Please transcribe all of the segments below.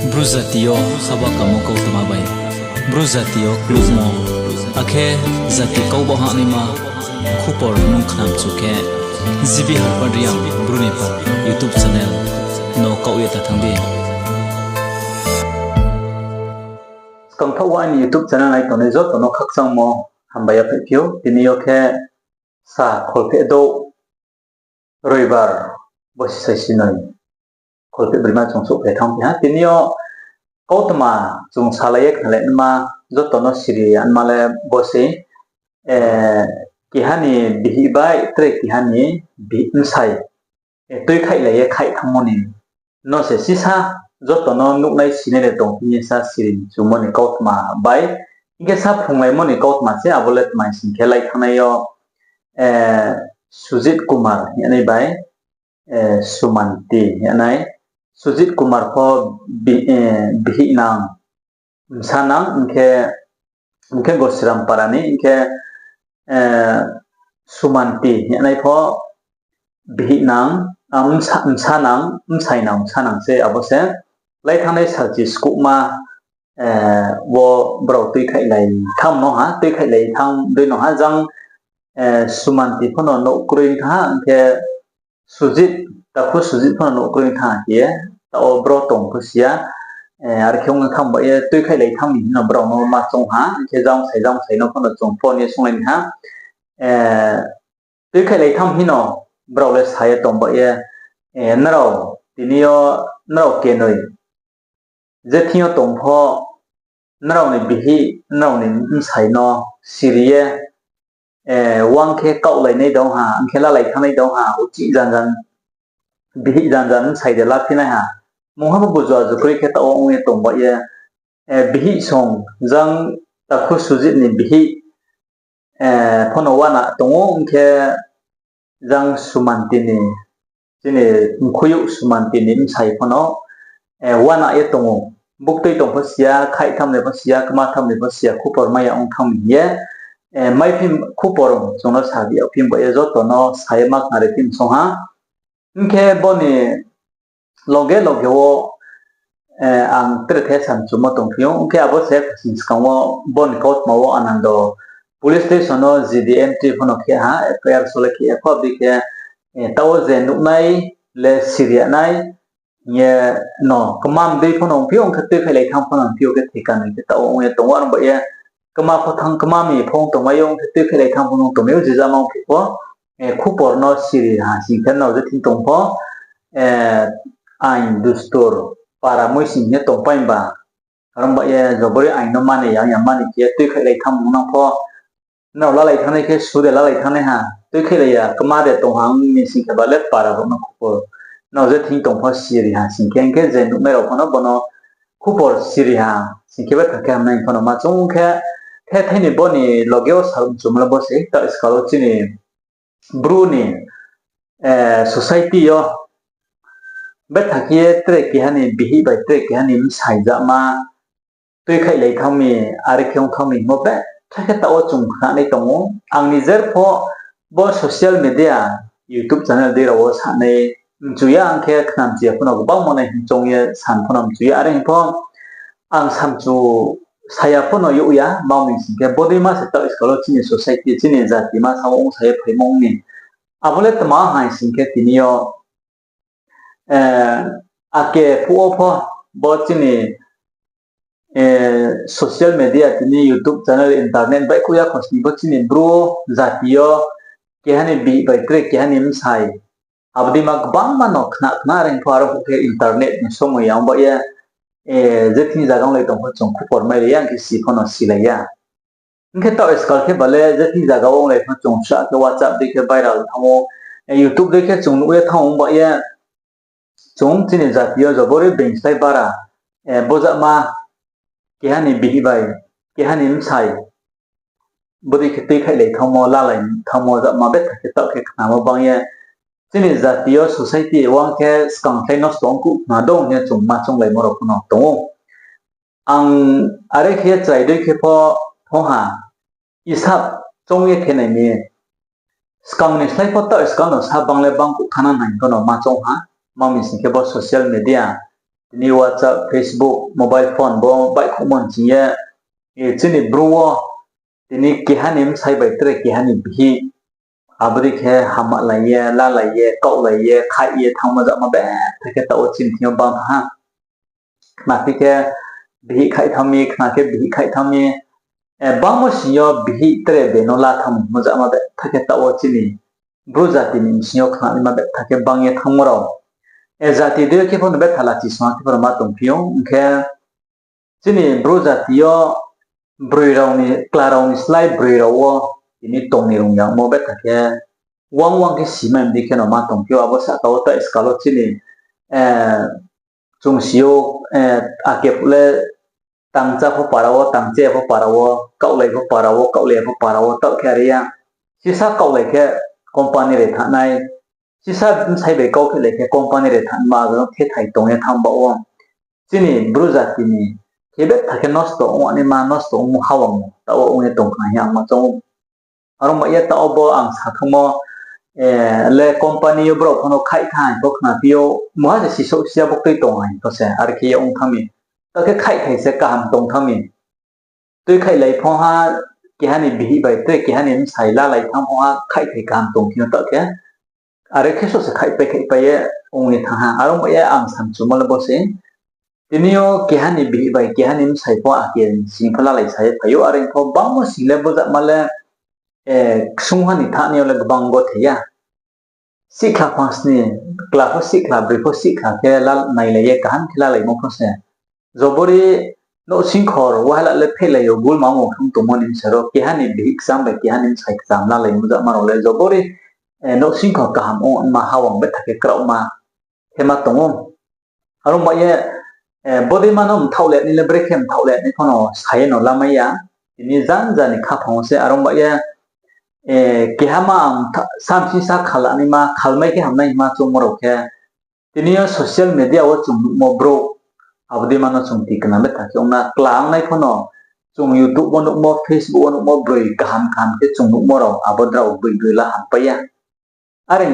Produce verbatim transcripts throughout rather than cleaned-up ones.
Bru jati yo haba kamo kautma bai, Bru jati yo klukmo, akhe jati kau ba hahnaima khupor nung khnamchu khe, G B Harpad Reang Bru ni pha YouTube channel no kaoh ye ta thanng di. Skangthaoh wo aini YouTube channel nai tongnai joto no khakchangmo hambai yaphaih phi ou. Tini yo khe sa kholpheh douh Roibar, bosi saisi noi kholpheh broima chung souhphai thanngphi ha. Tini yo kautma chung salai ye khnalai nma, joto no siri ya nma le bo se, keha ni bihih bai tre keha ni bihih bsai tuikhaihlai ye khaih thanngmo ni no se sisa joto no nuhnai sinai le tongphi ye sa siri chumo ni kautma bai, hing khe sa phrunglaimo ni kautma se abo le tma hing khe lai thanngnai yo, Sujit Kumar hing ye nai bai, Sumanti hing ye nai. Sujit Kumar pho bihih nang, bsa nang, hing khe Gosirampara ni, hing khe Sumanti hing ye nai pho bihih nang, bsa nang, bsai nang, bsa nang se abo se. Lai thanngnai salchi skuhma wo brao tuikhaihlai thanng no ha, tuikhaihlai thanng dei no ha, jang Sumanti pho no nouh kroi thanng ha, hing khe Sujit, takhu Sujit pho no nouh kroi thanng ha khe ye, taoh wo bro tong pho si ya, are khe ong thanng ba ye tuikhaihlai thanng mi hing no brao no ma choung ha, hing khe jang bsai jang bsai no pho no chung phone ye sunglai ni ha, tuikhaihlai thanng hing no brao le sa ye tong ba ye, nrao tini yo nrao kenoi je thing yo tong pho, nrao ni bihih, nrao ni bsai no siri ye, wang khe kaohlainai dong ha, hing khe lalai thanngnai dong ha, uchih janjan, bihih janjan bsai de laphi nai ha. Mungha bo buju aju kroi khe taoh wo ong ye tong ba ye, bihih song jang takhu Sujit ni bihih pho no uana tong ou, hing khe jang Sumanti ni, chini mkhuiyouh Sumanti ni bsai pho no uana ye tong ou. Buktui tong pho si ya, khaih thanng ni pho si ya, kma thanng ni pho si ya, khupor mai ya ong thanng mi hing ye, maiphi khupor chung no sa di yagphi ba ye joto no sa ye ma khnari phi song ha. Hing khe bo ni loge loge wo ang tre the samchumo tongphi ou, hing khe abo se khasing skang wo bo ni kautma wo Anando police station wo G D M T pho no khe ha, F I R sole khe ya pho, abo dei khe taoh wo je nuhnai le siri ya nai hing ye no kmam dei pho no ongphi ou, hing khe tuikhaihlai thanng pho no ongphi ou, khe theka noi khe taoh wo ong ye tong ou, are ong ba ye kma pho thanng, kma mi pho ong tongmai ou, hing khe tuikhaihlai thanng pho no ong tongmai ou, jijama ongphi pho, khupor no siri ha sing khe nrao je thing tong pho, ain dustur para muising ye tongpai ba, are ong ba ye jobori ain no mani ya, ya mani khe ye tuikhaihlai thanng nang pho, nrao lalai thanngnai khe su de lalai thanngnai ha, tuikhaihlai ya kma de tong ha ong mi sing khe ba le para rao no khupor nrao je thing tong pho siri ha sing khe, hing khe je nuhnai rao pho no bo no khupor siri ha sing khe betha khe hamnai pho no ma choung khe, the thai ni bo ni loge wo sa mchumo le bo se, taoh skal wo chini Bru ni society yo betha khe ye tre keha ni bihih bai tre keha ni bsai jama tuikhaihlai thanng mi, are khe ong thanng mi hingmo betha khe taoh wo chung khnanai tong ou. Ang nijer pho bo social media, YouTube channel dei rao wo sanai mchu ya, ang khe khnamchu ya pho no gbangma nai hing choung ye san pho no mchu ya, are hing pho ang samchu saya pho no youh ya, ma ong mi sing khe bodei ma se taoh skal wo chini society, chini jati ma sa wo ongsa ye phaimo ong ni. Abo le tma hai sing khe tini yo, ake phuh wo pho bo chini social media, tini YouTube channel, internet baihkhouh ya khosning pho chini Bru jati yo keha ni bihih bai tre keha ni bsai, abo dei ma gbangma no khna khna, are hing pho aro khe internet ni somoi ya ong ba ye, je thing zaga onglai tong pho chung khupor mailai ya, hing khe si pho no silai ya. Hing khe taoh skal khe ba le je thing zaga wo onglai pho chung sa khe WhatsApp dei khe viral thanng ou, YouTube dei khe chung nuh ye thanng ou, ong ba ye chung chini jati yo jobori being slái bara, bojama keha ni bihih bai keha ni bsai bodei khe tuikhaihlai thanngmo, lalai thanngmo, jama betha khe taoh khe khnamo bang ye chini jati yo society uang khe skang slái nosto ongkuh khna dong hing ye chung ma chounglaimo rao pho no tong ou. Ang are khe chrai dei khe pho, pho ha, isap choung ye khe nai mi. Skang ni slái pho taoh skang no sa bang le bang kuh khana nai pho no ma choung ha, ma mi sing khe bo social media tini WhatsApp, Facebook, mobile phone bo baihkhouhmo ni ching ye, chini Bru wo tini keha ni bsai bai tre keha ni bihih, abo dei khe hamlai ye, lalai ye, kaohlai ye, khaih ye thanngmo jama betha khe taoh wo chini thing yo bang ha. Khna phi khe bihih khaih thanng mi, khna khe bihih khaih thanng mi, bangmo sing yo bihih tre be no la thanng mi hingmo jama betha khe taoh wo chini Bru jati ni bsing yo khnanaima betha khe bang ye thanngmo rao. Jati dei yo khe pho no betha lachi song ha khe pho no ma tongphi ou, hing khe chini Bru jati yo broi rao ni, chla rao ni slái broi rao wo tini tong ni rung yagmo betha khe wang wang khe simai mdi khe no ma tongphi ou. Abo sahka wo tai skal wo chini, chung si ou, ake phuh le tangcha pho para wo, tangcha ya pho para wo, kaohlai pho para wo, kaohlai ya pho para wo, taoh khe are ya. Sisa kaohlai khe company re thanng nai, sisa bsai bai kau khe le khe company re thanng ma, abo no thethai tong ye thanng ba wo. Chini Bru jati ni khe betha khe nosto ong naima, nosto ongmo hawang taoh wo ong ye tong khna hing ye ang ma choung ou. Aro ba ye taoh wo bo ang sa thanngmo, le company yo brao pho no khaih thanng hing pho khna phi ou, mungha se sisouh si ya bo tui tong ha hing pho se, are khe ye ong thanng mi. Taoh khe khaihthai se kaham tong thanng mi. Tuikhailai phong ha, keha ni bihih bai tre keha ni bsai lalai thanng phong ha, khaihthai kaham tong khe no taoh khe. Are khe souh se khaihpai khaihpai ye ong ye thanng ha. Aro ba ye ang samchumo le bo se. Tini yo keha ni bihih bai keha ni bsai pho ake sing pho lalai sa ye phai ou, are pho bangmo sing le bojama le, ksung ha ni thanng ni yo le gbang gothe ya. Sihkhla phangsni, chla pho sihkhla, broi pho sihkhla khe nailai ye kaham khe lalaimo pho se. Jobori nouhsingkhor wahala le phehlai yo gulma ong thanng tongmo ni bsa rao keha ni bihih kcham bai keha ni bsai kcham lalaimo jama rao le jobori, nouhsingkhor kaham ongma hawang betha khe kraohma khe ma tong ou. Aro ba ye, bodei ma no mthaoh le ni le brekhe mthaoh le ni pho no sa ye no lamai ya. Tini janja ni khaphang wo se aro ba ye, keha ma ang samsisa khalanaima, khalmai khe hamnai hingma choungmo rao khe, tini yo social media wo chung nuhmo brouh, abo dei ma no chung tikna betha khe ong na, chla ongnai pho no chung YouTube wo nuhmo, Facebook wo nuhmo broi kaham kaham khe chung nuhmo rao, abo drao boi broi la hampai ya. Are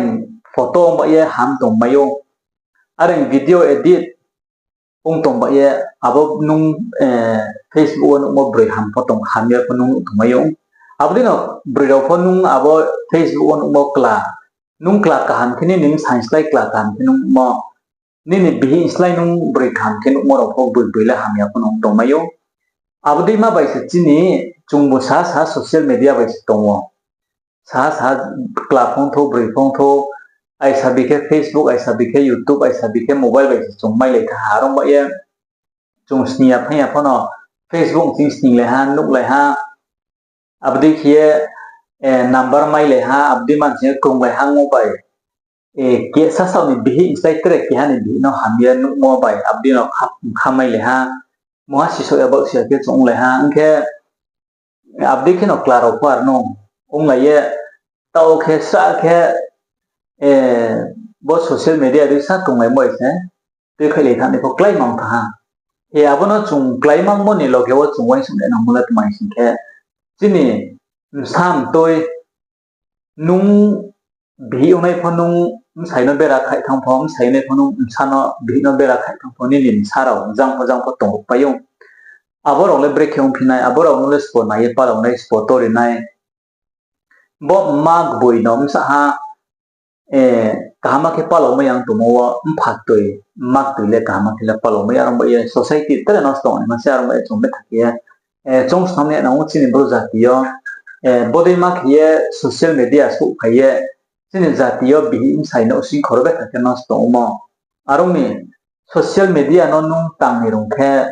photo ong ba ye ham tongmai ou. Are video edit ong tong ba ye abo nung, Facebook wo nuhmo broi ham pho tong, hamya pho nung nuh tongmai ou. Abo dei no broi rao pho nung abo Facebook wo nuhmo chla, nung chla kaham khe nini bsai slái chla kaham khe nung nuhmo, nini bihih slái nung broi kaham khe nuhmo rao pho boi boi le hamya pho nung tongmai ou. Abo dei ma bai se chini chungbu saha saha social media bai se tong ou. Saha saha chla phongthou, broi phongthou, aisa bi khe Facebook, aisa bi khe YouTube, aisa bi khe mobile bai se chung mailai tha ha. Aro ba ye chung sning ya phai ya pho no Facebook ching sninglai ha, nuhlai ha. Abo dei khe ye number mailai ha, abo dei ma ching ye krunglai ha ong bai. Keha sasaoh ni bihih slái tre keha ni bihih no hamya nuhmo bai, abo dei no kha, kha mailai ha. Mungha sisouh ya baoh si ya khe chung onglai ha. Ong khe abo dei khe no chla rao pho aro no onglai ye, taoh khe sra khe, bo social media dei sa krunglaimo bai se, tuikhaihlai thanng ni pho kláimang tha ha. Abo no chung kláimangmo ni loge wo chung uaingsouh nai nangmo le tma hing khe, chini bsa mtoi, nung bihih ongnai pho nung bsai no bera khaih thanng pho, bsai ongnai pho nung bsa no, bihih no bera khaih thanng pho, nini bsa rao jang pho jang pho tong pai ou. Abo rao le brekhe ongphi nai, abo rao no le sbo nai ye palao nai, sbo tori nai. Bo mma gboi no bsa ha, kaham khe palao mai ya tongmo wo, mpha toi, mma toi le kaham khe le palao mai ya, aro ba ye society tre nosto ongnaima se, aro ba ye chung betha khe ye, chung snam ni nang ou chini Bru jati yo, bodei ma khe ye social media souhphai ye, chini jati yo bihih bsai nouhsingkhor betha khe nosto ongmo. Aro ni social media no nung tang ni rung khe,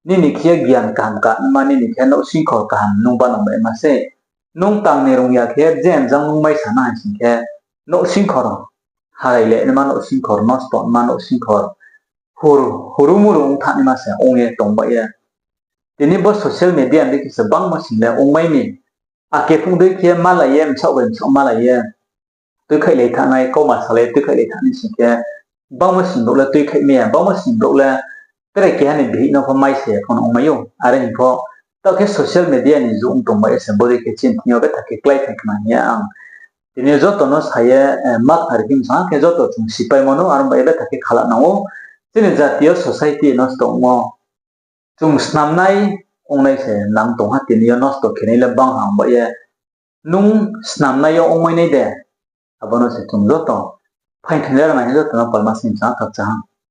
nini khe gian kaham ka ma, nini khe nouhsingkhor kaham nung ba nang bai ma se. Nung tang ni rung ya khe, je jang nung mai sana hai sing khe, nouhsingkhor harai le naima, nouhsingkhor nosto ma, nouhsingkhor hur, huru muru ong thanng naima se ong ye tong ba ye. Tini bo social media ni dei khe se bangma sing le ongmai mi. Ake phung dei khe malai ye, bsaoh bai bsaoh malai ye tuikhaih lai thanng nai, kauma salai tuikhaih lai thanng nai sing khe, bangma sing brouh le tuikhaih mai ya, bangma sing brouh le tre keha ni bihih no pho mai se ya pho no ongmai ou. Are hing pho, taoh khe social media ni jug ong tong ba ye se bodei khe chini thing yo betha khe kláiphai khna hing ye ang tini joto no sa ye, ma khnari khe bsa khe joto chung sipaimo no, aro ba ye betha khe khala nang ou. Chini jati yo society nosto ongmo, chung snamnai ongnai se nang tong ha, tini yo nosto khenai le bang ha, ong ba ye nung snamnai yo ongmai nai de. Abo no se chung joto phaing thainglai rao nai joto no palma sing sa thak cha ha.